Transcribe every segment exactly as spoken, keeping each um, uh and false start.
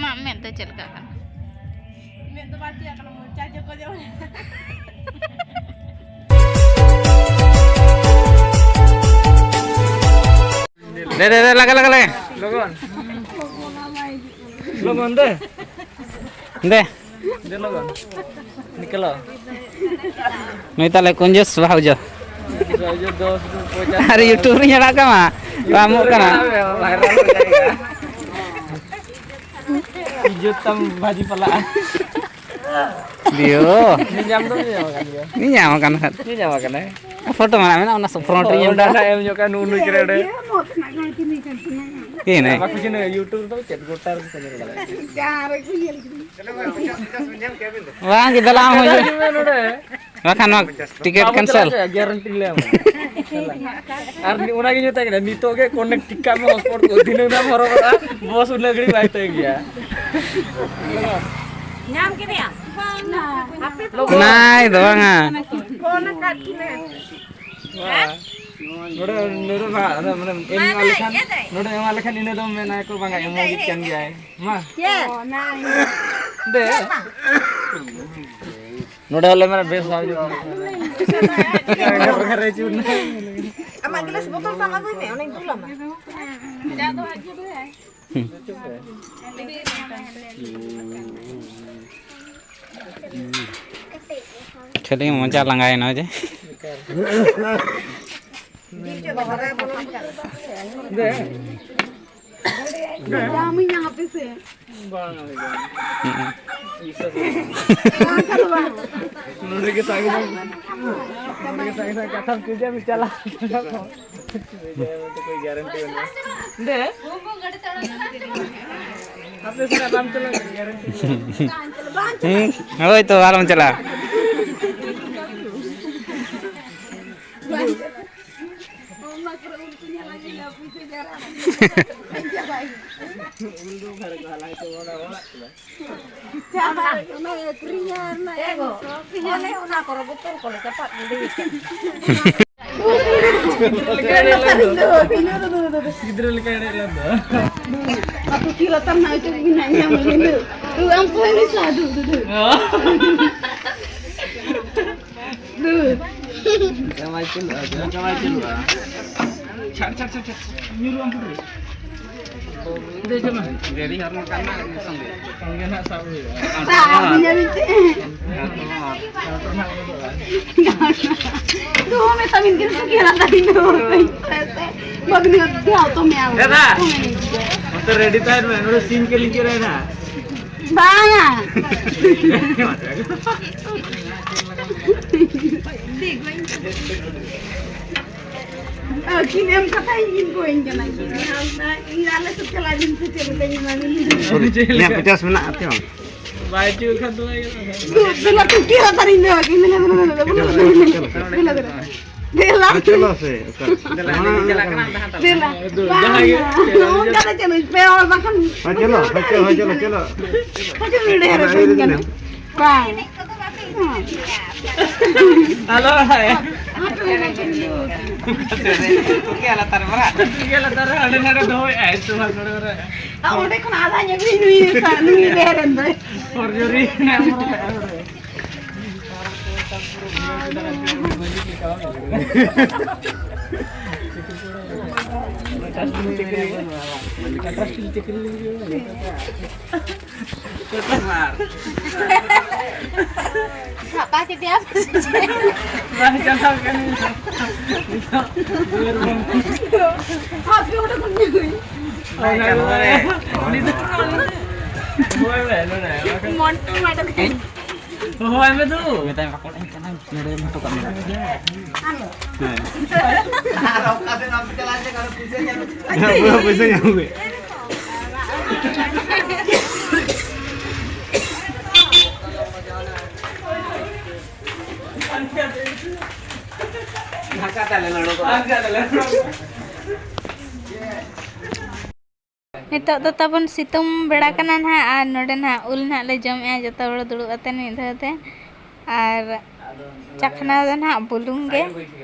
ᱟᱢᱟᱜ ᱢᱮᱫ ᱫᱚ ᱪᱮᱫ ᱞᱮᱠᱟ ᱠᱟᱱᱟ? ᱢᱮᱫ ᱫᱚ ᱵᱟᱝ ᱪᱤᱠᱟᱹᱜ ᱠᱟᱱᱟ, ᱢᱚᱪᱟ ᱡᱚᱠᱚ ᱡᱚᱠᱚ᱾ ᱫᱮ, ᱫᱮ, ᱫᱮ, ᱞᱟᱜᱟ, ᱞᱟᱜᱟ, ᱞᱟᱜᱟ᱾ ᱞᱚᱜᱚᱱ᱾ ᱞᱚᱜᱚᱱ ᱫᱮ᱾ ᱫᱮ᱾ ᱫᱮ ᱞᱚᱜᱚᱱ᱾ ᱱᱤᱠᱟᱞᱚ᱾ ᱱᱩᱭ ᱛᱟᱞᱮ ᱠᱩᱧᱡᱩᱥ ᱵᱟᱹᱦᱩᱡᱚ᱾ ᱵᱟᱹᱦᱩᱡᱚ ᱫᱚᱥ ᱯᱚᱧᱪᱟᱥ᱾ ᱟᱨ YouTube ᱨᱤᱧ ᱟᱲᱟᱜ ᱠᱟᱢᱟ᱾ ᱵᱟᱢ ᱮᱢᱚᱜ ᱠᱟᱱᱟ᱾ ᱵᱷᱟᱭᱨᱟᱞ ᱦᱚ ᱡᱟᱭᱮᱜᱟ᱾ ᱤᱡᱽᱡᱚᱛ ᱛᱟᱢ ᱵᱷᱟᱹᱡᱤ ᱯᱟᱞᱟᱜᱼᱟ᱾ ᱫᱤᱭᱳ᱾ ᱧᱮᱧᱟᱢ ᱫᱚᱢ ᱧᱮᱧᱟᱢ ᱟᱠᱟᱱ ᱜᱮᱭᱟ᱾ ᱧᱮᱧᱟᱢ ᱟᱠᱟᱱ ᱠᱷᱟᱱ᱾ ᱧᱮᱧᱟᱢ ᱟᱠᱟᱱᱟᱭ᱾ ᱯᱷᱳᱴᱳ ᱢᱮᱱᱟᱜᱼᱟ, ᱢᱮᱱᱟᱜᱼᱟ, ᱚᱱᱟ ᱥᱚ-, front ᱨᱮᱧ ᱮᱢ ᱚᱸᱰᱮ ᱠᱟᱜᱼᱟ᱾ ᱱᱟᱜ ᱮᱢ ᱧᱚᱜ ᱠᱟᱜᱼᱟ, ᱱᱩᱜᱼᱩ ᱱᱩᱭ ᱪᱮᱬᱮ ᱚᱸᱰᱮ᱾ ᱠᱤ ᱦᱮᱱᱟᱭ? ᱵᱟᱠᱚ ᱪᱤᱱᱦᱟᱹᱣ, YouTube ᱨᱮᱫᱚ ᱪᱮᱫ ᱜᱚᱴᱟ ᱨᱮᱠᱚ ᱧᱮᱞ ᱫᱟᱲᱮᱭᱟᱜᱼᱟ᱾ ᱵᱟᱝ ᱜᱮ, ᱫᱮᱞᱟ ᱟᱢ ᱦᱚᱸ ᱦᱤᱡᱩᱜ ᱢᱮ ᱱᱚᱰᱮ᱾ ᱵᱟᱠᱷᱟᱱ ᱱᱚᱣᱟ ᱴᱤᱠᱤᱴ ᱵᱟᱵᱚ ᱠᱮᱱᱥᱮᱞ᱾ ᱪᱟᱞᱟᱜ ᱜᱮᱭᱟ, guarantee ᱞᱟᱹᱭ ᱟᱢ᱾ ᱟᱨ ᱚᱱᱟᱜᱤᱧ ᱢᱮᱛᱟᱭ ᱠᱟᱱᱟ, ᱱᱤᱛᱚᱜ ᱜᱮ connect ᱴᱷᱤᱠ ᱠᱟᱜ ᱢᱮ, hotspot ᱠᱚ ᱫᱷᱤᱱᱟᱹᱝ ᱱᱟᱢ ᱦᱚᱨᱚᱵᱚᱨᱚᱜᱼᱟ, ᱵᱚᱥ ᱩᱱᱟᱹᱜ ᱜᱷᱟᱹᱲᱤᱡ ᱵᱟᱭ ᱛᱟᱹᱝ ᱜᱮᱭᱟ᱾ ᱧᱟᱢ ᱠᱮᱫᱮᱭᱟᱢ? ᱱᱟᱭ ᱫᱚ ᱵᱟᱝᱟ᱾ ᱯᱷᱳᱱ ᱟᱠᱟᱫ ᱠᱤᱱᱟᱹ᱾ ᱱᱚᱰᱮ, ᱱᱚᱰᱮ ᱢᱟ, ᱚᱱᱟ ᱢᱟᱱᱮ ᱮᱢ ᱮᱢᱟ ᱞᱮᱠᱷᱟᱱ, ᱱᱚᱰᱮ ᱮᱢᱟ ᱞᱮᱠᱷᱟᱱ ᱤᱱᱟᱹ ᱫᱚᱢ ᱢᱮᱱᱟ ᱠᱚ ᱵᱟᱝᱟ, ᱮᱢᱚᱜ ᱠᱟᱱ ᱜᱮᱭᱟᱭ᱾ ᱢᱟ᱾ ᱪᱮᱫ? ᱫᱮ᱾ ᱱᱚᱰᱮ ᱦᱚᱸᱞᱮ ᱢᱮᱱᱟ ᱵᱮᱥ ᱵᱷᱟᱜᱮ ᱡᱚᱛᱚ᱾ ᱟᱢᱟᱜ ᱜᱞᱟᱥ ᱵᱚᱛᱚᱞ ᱛᱟᱢ ᱟᱹᱜᱩᱭ ᱢᱮ, ᱚᱱᱟᱧ ᱫᱩᱞ ᱟᱢᱟ᱾ ᱠᱷᱟᱹᱞᱤ ᱢᱚᱡᱟ ᱞᱟᱸᱜᱟᱭᱮᱱᱟ ᱡᱮ᱾ ᱵᱟᱝ ᱦᱩᱭ ᱠᱟᱱᱟ᱾ ᱵᱤᱥᱥᱟᱥ ᱵᱟᱝ᱾ ᱱᱚᱰᱮ ᱜᱮ ᱛᱟᱦᱮᱸ ᱠᱟᱱᱟ᱾ ᱱᱚᱰᱮ ᱜᱮ ᱛᱟᱦᱮᱸ ᱠᱟᱱᱟ᱾ ᱠᱟᱛᱷᱟᱢ ᱪᱮᱫ ᱮᱢ ᱪᱟᱞᱟᱜ? ᱫᱮ᱾ ᱟᱯᱮ ᱥᱮᱫ ᱵᱟᱢ ᱪᱟᱞᱟᱜ ᱠᱟᱱᱟ, guarantee ᱵᱟᱹᱱᱩᱜ᱾ ᱦᱩᱸ, ᱦᱳᱭ ᱛᱚ, ᱟᱞᱚᱢ ᱪᱟᱞᱟᱜᱼᱟ᱾ ᱩᱞ ᱫᱚ ᱚᱠᱟ ᱨᱮᱠᱚ ᱦᱟᱞᱟᱝ ᱪᱚ ᱚᱱᱟ ᱚᱲᱟᱜ ᱠᱟᱱᱟ᱾ ᱪᱟᱵᱟ, ᱚᱱᱟ ᱟᱹᱠᱷᱨᱤᱧᱟ, ᱚᱱᱟ ᱮ ᱜᱚ, ᱮᱢ ᱥᱚᱠ ᱤᱧᱟ᱾ ᱚᱱᱮ ᱚᱱᱟ ᱠᱚᱨᱮ ᱵᱚᱛᱚᱞ ᱠᱚᱞᱮ ᱪᱟᱯᱟᱫ ᱜᱤᱰᱤ ᱠᱟᱜᱼᱟ᱾ ᱜᱤᱫᱽᱨᱟᱹ ᱞᱮᱠᱟ ᱮᱱᱮᱡ ᱞᱮᱱ ᱫᱚ᱾ ᱟᱹᱛᱩ ᱠᱤ ᱞᱟᱛᱟᱨ ᱨᱮᱱᱟᱜ ᱚᱪᱚᱜ ᱜᱮ ᱱᱟᱜ ᱧᱟᱢ ᱞᱮᱱ ᱫᱚ᱾ ᱛᱩ ᱟᱢ ᱠᱚ ᱮᱱᱮᱡ ᱥᱟᱫᱩ ᱫᱩᱫᱩ᱾ ᱫᱩ᱾ ᱪᱟᱵᱟᱭ ᱪᱟᱹᱞᱩᱜᱼᱟ, ᱪᱟᱵᱟᱭ ᱪᱟᱹᱞᱩᱜᱼᱟ᱾ ᱪᱷᱟᱲ, ᱪᱷᱟᱲ, ᱪᱷᱟᱲ, ᱪᱷᱟᱲ᱾ ᱧᱩᱨᱩᱜ ᱟᱢ ᱯᱩᱠᱷᱨᱤ᱾ ᱫᱮᱡᱚᱜ ᱢᱮ᱾ ᱜᱟᱹᱰᱤ ᱦᱚᱨ ᱱᱚᱝᱠᱟ ᱨᱮᱱᱟᱜ ᱥᱚᱸᱜᱮ᱾ ᱥᱚᱸᱜᱮ ᱱᱟᱜ ᱥᱟᱵ ᱦᱩᱭᱩᱜᱼᱟ᱾ ᱥᱟᱵ ᱦᱩᱭᱩᱜᱼᱟ ᱢᱤᱫᱴᱮᱱ᱾ ᱛᱩ ᱦᱚᱸ ᱢᱮᱛᱟ ᱵᱤᱱ ᱠᱤᱱ ᱥᱩᱠᱷᱤ ᱦᱟᱞᱟᱛ ᱟᱹᱞᱤᱧ ᱫᱚ ᱵᱟᱹᱵᱤᱱ ᱦᱚᱛᱮ ᱦᱚᱛᱚ ᱢᱮᱭᱟ᱾ ᱫᱟᱫᱟ! ᱚᱱᱛᱮ ᱨᱮᱰᱤ ᱛᱟᱦᱮᱱ ᱢᱮ, ᱱᱚᱰᱮ ᱥᱤᱱ ᱠᱮᱞᱤᱧ ᱠᱮᱫᱟ ᱱᱟ᱾ ᱵᱟᱝᱟ᱾ ᱟᱹᱠᱤᱱ ᱮᱢ ᱠᱟᱛᱷᱟ ᱤᱧ ᱠᱤᱱ ᱠᱚᱭᱤᱧ ᱠᱟᱱᱟ᱾ ᱤᱧ ᱟᱞᱮ ᱥᱮᱫ ᱪᱟᱞᱟᱜ ᱵᱤᱱ ᱥᱮ ᱪᱮᱫ ᱞᱮᱠᱟ ᱤᱧ ᱮᱢᱟ ᱵᱤᱱ? ᱤᱧᱟᱹᱜ ᱯᱚᱪᱟᱥ ᱢᱮᱱᱟᱜᱼᱟ ᱛᱚ᱾ ᱵᱟᱭ ᱪᱩ ᱠᱷᱟᱱ ᱫᱚ ᱵᱟᱭ ᱜᱟᱱᱚᱜᱼᱟ᱾ ᱫᱩ-, ᱫᱩᱞᱟ ᱛᱩᱠᱤ ᱦᱟᱛᱟᱨᱤᱧ ᱫᱚ᱾ ᱫᱩᱞᱟ, ᱫᱩᱞᱟ, ᱫᱩᱞᱟ, ᱫᱩᱞᱟ, ᱫᱩᱞᱟ᱾ ᱫᱮᱞᱟ᱾ ᱪᱚᱞᱚ ᱥᱮ, ᱚᱠᱟ? ᱫᱮᱞᱟ, ᱫᱮᱞᱟ, ᱫᱮᱞᱟ, ᱫᱮᱞᱟ᱾ ᱫᱮᱞᱟ᱾ ᱫᱩ-, ᱵᱟᱝ, ᱡᱟᱦᱟᱸᱭ ᱜᱮ ᱵᱟᱝ, ᱪᱮᱫ ᱱᱚᱝᱠᱟ ᱫᱚ ᱪᱮᱫ ᱦᱚᱸ, ᱯᱮ ᱦᱚᱲ ᱵᱟᱠᱷᱟᱱ ᱦᱮᱸ, ᱪᱚᱞᱚ, ᱦᱮᱸ, ᱪᱚᱞᱚ, ᱦᱮᱸ, ᱪᱚᱞᱚ, ᱪᱚᱞᱚ᱾ ᱦᱤᱡᱩᱜ ᱢᱮ, ᱰᱷᱮᱨ ᱦᱮᱸ, ᱟᱹᱠᱷᱨᱤᱧ ᱦᱤᱡᱩᱜ ᱠᱟᱱᱟ᱾ ᱢᱮ᱾ ᱵᱟᱝ᱾ ᱦᱮᱸ᱾ ᱟᱞᱚ ᱵᱟᱲᱟᱭᱟ᱾ ᱦᱟᱴ ᱨᱮ ᱵᱟᱠᱷᱟᱱ ᱫᱚ᱾ ᱴᱩᱠᱤ ᱟᱞᱟᱫᱟ ᱨᱮ ᱢᱟᱨᱟ᱾ ᱴᱩᱠᱤ ᱟᱞᱟᱫᱟ ᱨᱮ ᱦᱟᱸᱰᱮ ᱱᱟᱰᱮ ᱫᱚᱦᱚᱭᱮᱫᱼᱟᱭ, ᱛᱚ ᱦᱟᱸᱰᱮ ᱱᱟᱰᱮ᱾ ᱟᱨ ᱚᱸᱰᱮ ᱠᱷᱚᱱ ᱟᱫᱷᱟ ᱧᱚᱜ ᱜᱮ ᱱᱩᱭ ᱥᱟ-, ᱱᱩᱭ ᱰᱷᱮᱨ ᱮᱱ ᱫᱚᱭ᱾ ᱯᱷᱚᱨᱡᱚᱨᱤ ᱦᱮᱱᱟᱜᱼᱟ᱾ ᱥᱟᱯᱟ ᱠᱮᱫᱮᱭᱟ ᱯᱮ ᱥᱮ ᱪᱮᱫ? ᱵᱟᱝ ᱪᱟᱞᱟᱣ ᱠᱟᱱᱟ᱾ ᱱᱤᱛᱚᱜ ᱦᱟᱯᱮ ᱚᱸᱰᱮ ᱠᱷᱚᱱ ᱧᱩᱭ᱾ ᱦᱳᱭ, ᱦᱳᱭ, ᱦᱳᱭ᱾ ᱢᱚᱱᱴᱩ ᱢᱟᱰᱚ ᱠᱷᱟᱱ᱾ ᱦᱳᱭ, ᱢᱮ ᱫᱩ᱾ ᱢᱮᱛᱟᱭ ᱢᱮ, ᱨᱚᱯᱚᱲ ᱟᱹᱧ ᱠᱟᱱᱟ, ᱱᱚᱰᱮ ᱜᱮᱢ ᱦᱚᱴᱚ ᱠᱟᱜ ᱢᱮ᱾ ᱦᱮᱸ᱾ ᱟᱨ ᱚᱠᱟ ᱥᱮᱫ ᱵᱟᱢ ᱪᱟᱞᱟᱜ ᱛᱮ, ᱠᱟᱨᱚᱱ ᱯᱩᱭᱥᱟᱹ ᱧᱟᱢ᱾ ᱦᱮᱸ, ᱯᱩᱨᱟᱹ ᱯᱩᱭᱥᱟᱹ ᱧᱟᱢ ᱜᱮ᱾ ᱰᱷᱟᱠᱟ ᱛᱟᱞᱮ ᱞᱟᱹᱰᱩ ᱠᱚ᱾ ᱱᱤᱛᱚᱜ ᱫᱚ ᱛᱟᱵᱚᱱ ᱥᱤᱛᱩᱝ ᱵᱮᱲᱟ ᱠᱟᱱᱟ ᱱᱟᱦᱟᱜ, ᱟᱨ ᱱᱚᱰᱮ ᱱᱟᱦᱟᱜ ᱩᱞ ᱱᱟᱦᱟᱜ ᱞᱮ ᱡᱚᱢᱮᱜᱼᱟ ᱡᱚᱛᱚ ᱦᱚᱲ ᱫᱩᱲᱩᱵ ᱠᱟᱛᱮ ᱢᱤᱫ ᱫᱷᱟᱣ ᱛᱮ᱾ ᱟᱨ ᱪᱟᱠᱷᱱᱟ ᱫᱚ ᱱᱟᱦᱟᱜ ᱵᱩᱞᱩᱝ ᱜᱮ᱾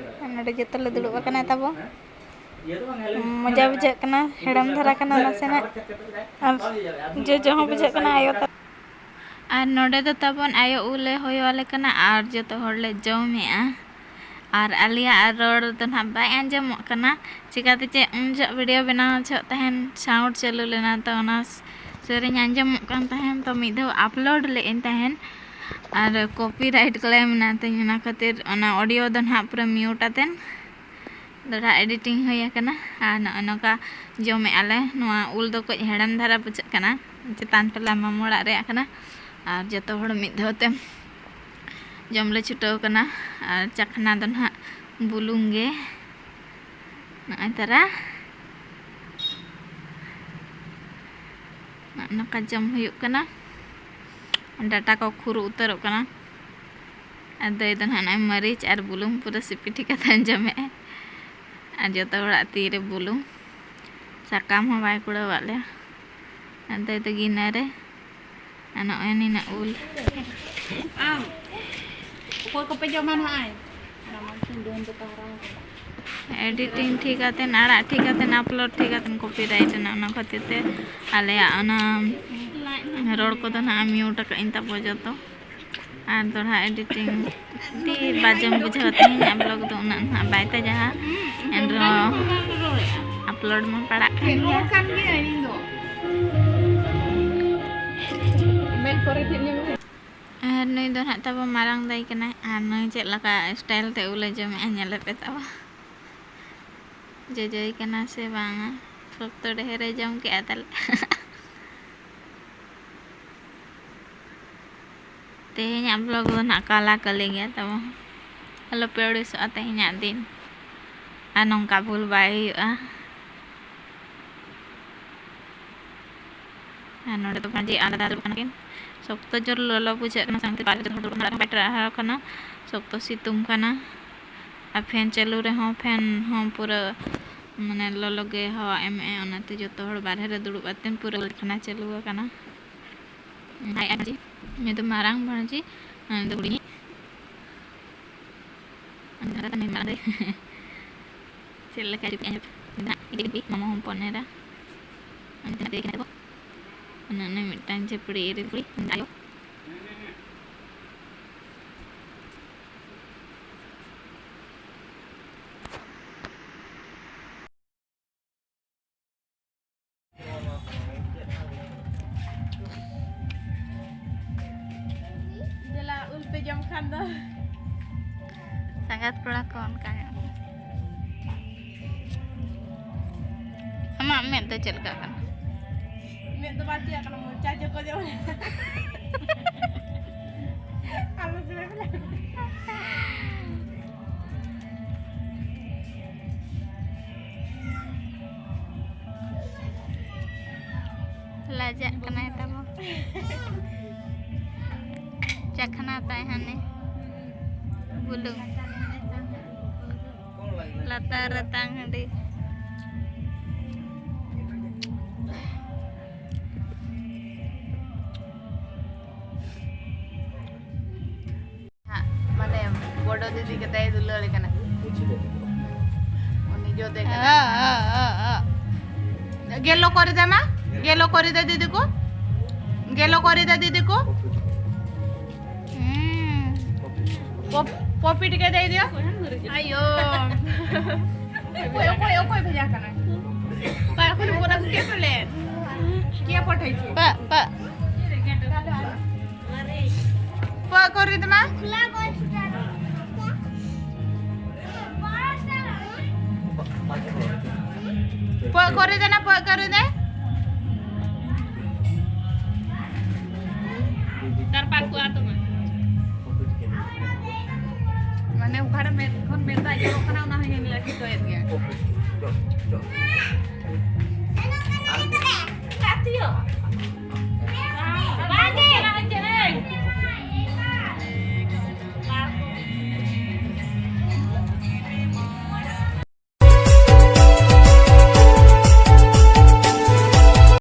ᱱᱚᱰᱮ ᱡᱚᱛᱚ ᱞᱮ ᱫᱩᱲᱩᱵ ᱟᱠᱟᱱᱟ ᱛᱟᱵᱚ᱾ ᱢᱚᱡᱟ ᱵᱩᱡᱷᱟᱹᱜ ᱠᱟᱱᱟ, ᱦᱮᱲᱮᱢ ᱫᱷᱟᱨᱟ ᱠᱟᱱᱟ ᱱᱟᱥᱮᱱᱟᱜ, ᱟᱨ ᱡᱚᱡᱚ ᱦᱚᱸ ᱵᱩᱡᱷᱟᱹᱜ ᱠᱟᱱᱟ ᱟᱭᱳ ᱛᱟᱠᱚ᱾ ᱟᱨ ᱱᱚᱰᱮ ᱫᱚ ᱛᱟᱵᱚᱱ ᱟᱭᱳ ᱩᱞ ᱮ ᱦᱚᱭᱚ ᱟᱞᱮ ᱠᱟᱱᱟ ᱟᱨ ᱡᱚᱛᱚ ᱦᱚᱲ ᱞᱮ ᱡᱚᱢᱮᱜᱼᱟ᱾ ᱟᱨ ᱟᱞᱮᱭᱟᱜ ᱨᱚᱲ ᱫᱚ ᱱᱟᱦᱟᱜ ᱵᱟᱭ ᱟᱸᱡᱚᱢᱚᱜ ᱠᱟᱱᱟ, ᱪᱤᱠᱟᱹᱛᱮ ᱪᱮᱫ ᱩᱱ ᱡᱚᱦᱚᱜ ᱵᱷᱤᱰᱤᱭᱳ ᱵᱮᱱᱟᱣ ᱡᱚᱦᱚᱜ ᱛᱟᱦᱮᱱ ᱥᱟᱣᱩᱱᱰ ᱪᱟᱹᱞᱩ ᱞᱮᱱᱟ, ᱛᱚ ᱚᱱᱟ ᱥᱮᱨᱮᱧ ᱟᱸᱡᱚᱢᱚᱜ ᱠᱟᱱ ᱛᱟᱦᱮᱱ, ᱛᱚ ᱢᱤᱫ ᱫᱷᱟᱣ ᱟᱯᱞᱳᱰ ᱞᱮᱫ ᱟᱹᱧ ᱛᱟᱦᱮᱱ ᱟᱨ ᱠᱚᱯᱤᱨᱟᱭᱤᱴ ᱠᱞᱮᱢ ᱮᱱᱟ ᱛᱤᱧ, ᱚᱱᱟ ᱠᱷᱟᱹᱛᱤᱨ ᱚᱱᱟ ᱚᱰᱤᱭᱳ ᱫᱚ ᱱᱟᱦᱟᱜ ᱯᱩᱨᱟᱹ ᱢᱤᱭᱩᱴ ᱟᱛᱮᱱ ᱫᱚᱦᱲᱟ ᱮᱰᱤᱴᱤᱝ ᱦᱩᱭ ᱟᱠᱟᱱᱟ᱾ ᱟᱨ ᱱᱚᱜᱼᱚᱭ ᱱᱚᱝᱠᱟ ᱡᱚᱢᱮᱜᱼᱟ ᱞᱮ᱾ ᱱᱚᱣᱟ ᱩᱞ ᱫᱚ ᱠᱟᱹᱡ ᱦᱮᱲᱮᱢ ᱫᱷᱟᱨᱟ ᱵᱩᱡᱷᱟᱹᱜ ᱠᱟᱱᱟ, ᱪᱮᱛᱟᱱ ᱴᱚᱞᱟ ᱢᱟᱢᱚ ᱚᱲᱟᱜ ᱨᱮᱭᱟᱜ ᱠᱟᱱᱟ᱾ ᱟᱨ ᱡᱚᱛᱚ ᱦᱚᱲ ᱢᱤᱫ ᱫᱷᱟᱣ ᱛᱮ ᱡᱚᱢ ᱞᱮ ᱪᱷᱩᱴᱟᱹᱣ ᱠᱟᱱᱟ᱾ ᱟᱨ ᱪᱟᱠᱷᱱᱟ ᱫᱚ ᱱᱟᱦᱟᱜ ᱵᱩᱞᱩᱝ ᱜᱮ᱾ ᱱᱚᱜᱼᱚᱭ ᱛᱟᱨᱟ ᱱᱚᱜᱼᱚ ᱱᱚᱝᱠᱟ ᱡᱚᱢ ᱦᱩᱭᱩᱜ ᱠᱟᱱᱟ᱾ ᱰᱟᱴᱟ ᱠᱚ ᱠᱷᱩᱨᱩ ᱩᱛᱟᱹᱨᱚᱜ ᱠᱟᱱᱟ᱾ ᱟᱨ ᱫᱟᱹᱭ ᱫᱚ ᱱᱟᱦᱟᱜ ᱱᱚᱜᱼᱚᱭ ᱢᱟᱹᱨᱤᱪ ᱟᱨ ᱵᱩᱞᱩᱝ ᱯᱩᱨᱟᱹ ᱥᱤᱯᱤ ᱴᱷᱤᱠ ᱠᱟᱛᱮ ᱡᱚᱢᱮᱜᱼᱟᱭ᱾ ᱟᱨ ᱡᱚᱛᱚ ᱦᱚᱲᱟᱜ ᱛᱤᱨᱮ ᱵᱩᱞᱩᱝ, ᱥᱟᱠᱟᱢ ᱦᱚᱸ ᱵᱟᱭ ᱠᱩᱲᱟᱹᱣᱟᱫ ᱞᱮᱭᱟ᱾ ᱟᱨ ᱫᱟᱹᱭ ᱫᱚ ᱜᱤᱱᱟᱹ ᱨᱮ, ᱟᱨ ᱱᱚᱜᱼᱚᱭ ᱱᱤᱱᱟᱹᱜ ᱩᱞ᱾ ᱟᱢ ᱚᱠᱚᱭ ᱠᱚᱯᱮ ᱡᱚᱢᱟ ᱱᱟᱦᱟᱜ? ᱚᱱᱟ ᱢᱟ ᱰᱟᱹᱱ ᱫᱚ ᱛᱟᱦᱨᱟ ᱟᱠᱟᱱᱟ᱾ ᱮᱰᱤᱴᱤᱝ ᱴᱷᱤᱠ ᱠᱟᱛᱮᱱ, ᱟᱲᱟᱜ ᱴᱷᱤᱠ ᱠᱟᱛᱮᱱ, ᱟᱯᱞᱳᱰ ᱴᱷᱤᱠ ᱠᱟᱛᱮᱱ, ᱠᱚᱯᱤᱨᱟᱭᱤᱴ ᱮᱱᱟ, ᱚᱱᱟ ᱠᱷᱟᱹᱛᱤᱨ ᱛᱮ ᱟᱞᱮᱭᱟᱜ ᱚᱱᱟ ᱨᱚᱲ ᱠᱚᱫᱚ ᱱᱟᱦᱟᱜ ᱢᱤᱭᱩᱴ ᱟᱠᱟᱫ ᱟᱹᱧ ᱛᱟᱵᱚ ᱡᱚᱛᱚ᱾ ᱟᱨ ᱫᱚᱦᱲᱟ ᱮᱰᱤᱴᱤᱝ ᱟᱹᱰᱤ ᱵᱟᱡᱮᱢ ᱵᱩᱡᱷᱟᱹᱣᱟ᱾ ᱛᱮᱦᱮᱧᱟᱜ ᱵᱞᱚᱜ ᱫᱚ ᱩᱱᱟᱹᱜ ᱱᱟᱦᱟᱜ ᱵᱟᱭ ᱛᱟᱡᱟᱦᱟ, ᱮᱱᱨᱮᱦᱚᱸ ᱟᱯᱞᱳᱰ ᱢᱟ ᱯᱟᱲᱟᱜ ᱠᱟᱱ ᱜᱮᱭᱟ᱾ ᱨᱚᱲ ᱠᱟᱱ ᱜᱤᱭᱟᱹᱧ ᱤᱧ ᱫᱚ᱾ ᱢᱮᱫ ᱠᱚᱨᱮ ᱪᱮᱫ ᱧᱮᱞ ᱦᱩᱭᱩᱜ? ᱟᱨ ᱱᱩᱭ ᱫᱚ ᱱᱟᱦᱟᱜ ᱛᱟᱵᱚ ᱢᱟᱨᱟᱝ ᱫᱟᱹᱭ ᱠᱟᱱᱟᱭ, ᱟᱨ ᱱᱩᱭ ᱪᱮᱫ ᱞᱮᱠᱟ ᱥᱴᱟᱭᱤᱞ ᱛᱮ ᱩᱞᱮ ᱡᱚᱢᱮᱜᱼᱟ, ᱧᱮᱞᱮ ᱯᱮ ᱛᱟᱵᱚ᱾ ᱡᱚᱡᱚᱭ ᱠᱟᱱᱟ ᱥᱮ ᱵᱟᱝᱟ? ᱥᱚᱠᱛᱚ ᱰᱷᱮᱨᱮ ᱡᱚᱢ ᱠᱮᱜᱼᱟ ᱛᱟᱞᱮ᱾ ᱛᱮᱦᱮᱧᱟᱜ ᱵᱞᱚᱜ ᱫᱚ ᱱᱟᱦᱟᱜ ᱠᱟᱞᱟ ᱠᱟᱞᱤ ᱜᱮᱭᱟ ᱛᱟᱵᱚ᱾ ᱟᱞᱚ ᱯᱮ ᱟᱹᱲᱤᱥᱚᱜᱼᱟ ᱛᱮᱦᱮᱧᱟᱜ ᱫᱤᱱ, ᱟᱨ ᱱᱚᱝᱠᱟ ᱵᱷᱩᱞ ᱵᱟᱭ ᱦᱩᱭᱩᱜᱼᱟ᱾ ᱟᱨ ᱱᱚᱰᱮ ᱫᱚ ᱵᱷᱟᱹᱡᱤ ᱟᱞᱟᱫᱟ ᱫᱩᱲᱩᱵ ᱠᱟᱱᱟ ᱠᱤᱱ᱾ ᱥᱚᱠᱛᱚ ᱡᱳᱨ ᱞᱚᱞᱚ ᱵᱩᱡᱷᱟᱹᱜ ᱠᱟᱱᱟ, ᱥᱟᱶᱛᱮ ᱵᱟᱨᱦᱮ ᱨᱮ ᱫᱩᱲᱩᱵ ᱨᱮᱱᱟᱜ ᱵᱟᱭ ᱴᱨᱟᱭ ᱠᱟᱱᱟ᱾ ᱥᱚᱠᱛᱚ ᱥᱤᱛᱩᱝ ᱠᱟᱱᱟ, ᱟᱨ ᱯᱷᱮᱱ ᱪᱟᱹᱞᱩ ᱨᱮᱦᱚᱸ ᱯᱷᱮᱱ ᱦᱚᱸ ᱯᱩᱨᱟᱹ ᱢᱟᱱᱮ ᱞᱚᱞᱚ ᱜᱮ ᱦᱟᱣᱟ ᱮᱢᱮᱜᱼᱟᱭ, ᱚᱱᱟᱛᱮ ᱡᱚᱛᱚ ᱦᱚᱲ ᱵᱟᱨᱦᱮ ᱨᱮ ᱫᱩᱲᱩᱵ ᱠᱟᱛᱮ ᱯᱩᱨᱟᱹ ᱠᱷᱟᱱᱟ ᱪᱟᱹᱞᱩ ᱟᱠᱟᱱᱟ᱾ ᱟᱡ ᱟᱡᱤ, ᱩᱱᱤ ᱫᱚ ᱢᱟᱨᱟᱝ ᱵᱷᱟᱹᱡᱤ, ᱩᱱᱤ ᱫᱚ ᱦᱩᱰᱤᱧᱤᱡ᱾ ᱫᱷᱟᱨᱟ ᱛᱟᱦᱮᱱ ᱢᱮ ᱢᱟᱲᱟᱝ ᱨᱮ᱾ ᱪᱮᱫ ᱞᱮᱠᱟ ᱪᱚ ᱠᱮᱜᱼᱟᱭ ᱦᱟᱸᱜ᱾ ᱢᱟᱢᱟ ᱦᱚᱯᱚᱱ ᱮᱨᱟ᱾ ᱚᱱᱛᱮ ᱱᱟᱛᱮ ᱠᱟᱱᱟ ᱠᱚ᱾ ᱚᱱᱮ, ᱚᱱᱮ ᱢᱤᱫᱴᱟᱝ ᱪᱷᱟᱹᱯᱲᱤ ᱮᱨᱮᱞ ᱠᱩᱲᱤ, ᱚᱱᱛᱮ ᱟᱭᱳ᱾ ᱫᱮᱞᱟ, ᱩᱞ ᱯᱮ ᱡᱚᱢ ᱠᱷᱟᱱ ᱫᱚ᱾ ᱥᱟᱸᱜᱟᱛ ᱠᱚᱲᱟ ᱠᱚ ᱚᱱᱠᱟ ᱧᱚᱜ᱾ ᱟᱢᱟᱜ ᱢᱮᱫ ᱫᱚ ᱪᱮᱫ ᱞᱮᱠᱟ ᱠᱟᱱᱟ? ᱢᱮᱫ ᱫᱚ ᱵᱟᱝ ᱪᱤᱠᱟᱹᱜ ᱠᱟᱱᱟ, ᱢᱚᱪᱟ ᱡᱚᱠᱚ ᱡᱚᱠᱚ᱾ ᱟᱞᱚ ᱥᱮ ᱞᱟᱡᱟᱜ ᱠᱟᱱᱟᱭ ᱛᱟᱵᱚ᱾ ᱪᱟᱠᱷᱱᱟ ᱛᱟᱭ ᱦᱟᱱᱮ ᱵᱩᱞᱩᱝ᱾ ᱞᱟᱛᱟᱨ ᱨᱮ ᱛᱟᱝ ᱦᱟᱺᱰᱤ᱾ ᱦᱟᱸᱜ, ᱢᱟᱱᱮ, ᱵᱚᱰᱚ ᱫᱤᱫᱤ ᱠᱟᱛᱮᱭ ᱫᱩᱞᱟᱹᱲ ᱠᱟᱱᱟ᱾ ᱩᱱᱤ ᱡᱚᱫᱮ ᱠᱟᱱᱟ᱾ ᱚ, ᱚ, ᱚ, ᱚ᱾ ଗେଲ କରିଦେ ମା, ଗେଲ କରିଦେ ଦିଦିକୁ, ଗେଲ କରିଦେ ଦିଦିକୁ। ହୁଁ। ପପ-, ପପି ଟିକେ ଦେଇଦିଅ। ଆୟୋ। ଓକୋଇ, ଓକୋଇ, ଓକୋଇ ଭେଜା କାନା। ପାଖରୁ ପୁରା କିଏ ପଠେଇଲେ? କିଏ ପଠେଇଛି? ପା, ପା। ପ କରିଦେ ମା। ପ କରିଦେ ନା, ପ କରିଦେ। ତାର ପାଖକୁ ଆ ତମେ। ମାନେ ᱚᱠᱟᱨᱮ ᱢᱮᱫ ᱠᱷᱚᱱ ᱢᱮᱫ ᱫᱟᱜ ᱡᱚᱨᱚᱜ ᱠᱟᱱᱟ, ᱚᱱᱟ ᱦᱚᱸ ᱧᱮᱞ ᱞᱟᱹᱜᱤᱫ ᱠᱚᱭᱮᱫ ᱜᱮᱭᱟ᱾ ᱜᱟᱛᱮᱭᱚ᱾